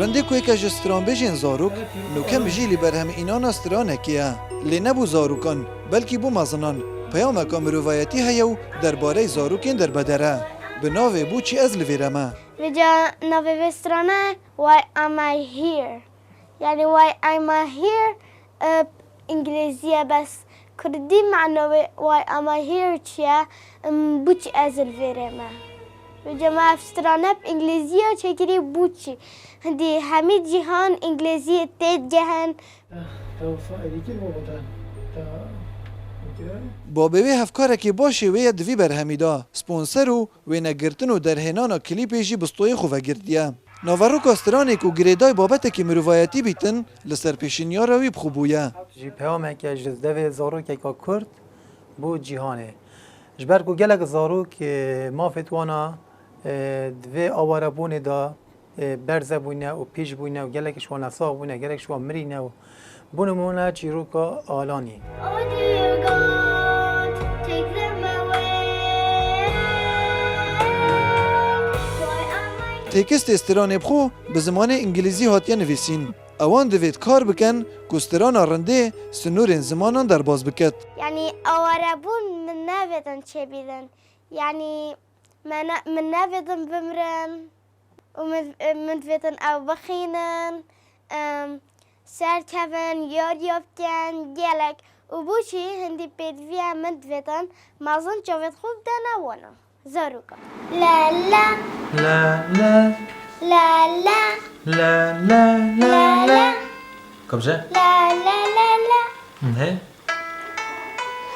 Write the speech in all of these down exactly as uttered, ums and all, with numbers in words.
Rindê ku yeke ji stranbêjên zarok, nûke mijî lî berhemînana stranekê ye. Lê ne bo zarokan, belkî bo mezinan. Peyameka mirovayetî heye û derbarey zarokên derbeder e. Bi navê Bo çi ez li vêre me? Vêca navê vê strane Why Am I Here? Yani Why Am I Here? E, Îngilîzî ye, bes kurdî mano wê Why Am I Here çi ye? Em, Bo çi ez li vêrê me? Vêca me ev strane bi îngilîzî ya çêkirî, bo çi? Hindî hemî cîhan îngilîzî tê digehin. Babê wê hevkarekî baş ê wê ye di vî berhemî de. Sponsor û wênegirtin û derhênana klîpê jî bi stoyê xwe vegirtiye. Naveroka stranê ku girêdayî babetekî mirovayetî bîtin, li ser pêşinyara wî bi xwe bûye. Jî peyameke ji devê zarokeka Kurd bo cîhanê. Ji ber ku gelek zarok, e, mafê wana, e, di vê awarebûnê de, e, berze bûne û pîç bûne û gelek ji wan nesax bûne, gelek ji wan mirîne û bo nimûne çîroka Alanî. Oh dear God, take them away. Why am I Tekstê stranê bi xwe bi zimanê îngilîzî hatiye nivîsîn. Ewan divêt kar bikin ku strana rindê sînorên zimanan derbas bikit. Yani awarebûn min nevêtin çêbîtin. Yani me ne-, min nevêtin bimrin û min, min divêtin ew bixînin, em, serkevin, yariya bikin, gelek. Û bo çi hindî pêdiviya min divêtin mezin çavêt xwe bidene wana. Zaroka. La la. La la. La la. La la, la la, la la. Kabze? La la la la. Ne?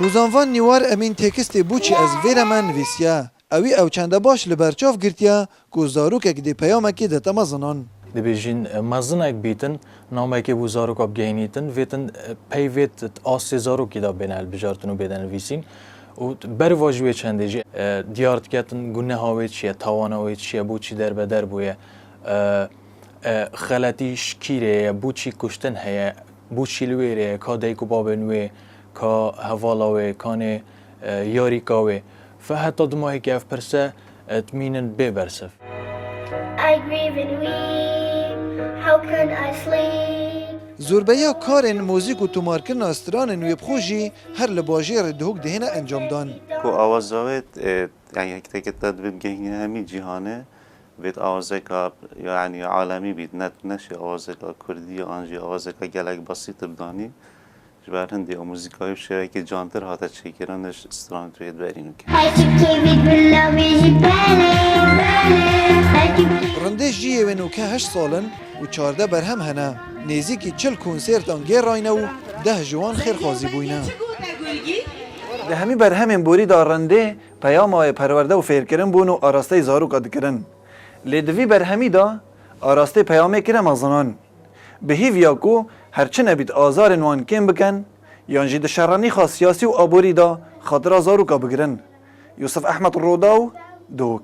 Û zanvan Nîwar Emîn tekstê Bo çi ez vêre me nivîsiye. Ewî ew çende baş li ber çav girtiye ku zarokek dê peyamekê dete mezinan. Dibêjin, e, mezinek bîtin, namekê bo zaroka bigehînîtin, vêtin, e, pey vêt astê zarokî de bêne hilbijartin û bêde nivîsîn. Û ber va ji wê çendê jî, e, diyar diketin guneha wê çi ye, tawana wê çi ye, bo çi derbeder bûye, e, e, xeletî ji kîrê ye, bo çi kuştin heye, bo çi li wêrê ye, ka dayik û babên wê, ka hevala wê, kanê, e, yarîka wê. Fe heta dumahekî ev pirse, e, dimînin bê bersiv. I grieve and weep, how can I sleep? Zorbeya karên muzîk û tomarkirina stranên wê bi xwe jî her li bajêrê Duhok dihêne encamdan. Ku awaza wê, e, yani yek teke te dibê bigehîne hemî cîhanê, vêt awazeka, yani alemî bît, ne, ne jî awazeka kurdî, an jî awazeka gelek besît bidanî. Ji ber hindê ew muzîka wî bi şêwekê cantir hate çêkirin, ji stranê tu yê diberî nûke. Rindê jiyê wê nûke heşt sal in û çardeh berhem hene. Nêzîkî çil konsertan gêrayne û deh ji wan xêrxwazî bûyne. Di hemî berhemên borî de rindê peyama wê perwerde û fêrkirin bûn û arasteyî zaroka dikirin. Lê di vî berhemî de arastê peyamê kire mezinan. Bi hîviya ku her çi nebît azarên wan kêm bikin, yan jî di şerenîxa siyasî û aborî de xatira zaroka bigirin. Yûsif Ehmed Rodaw, Dok.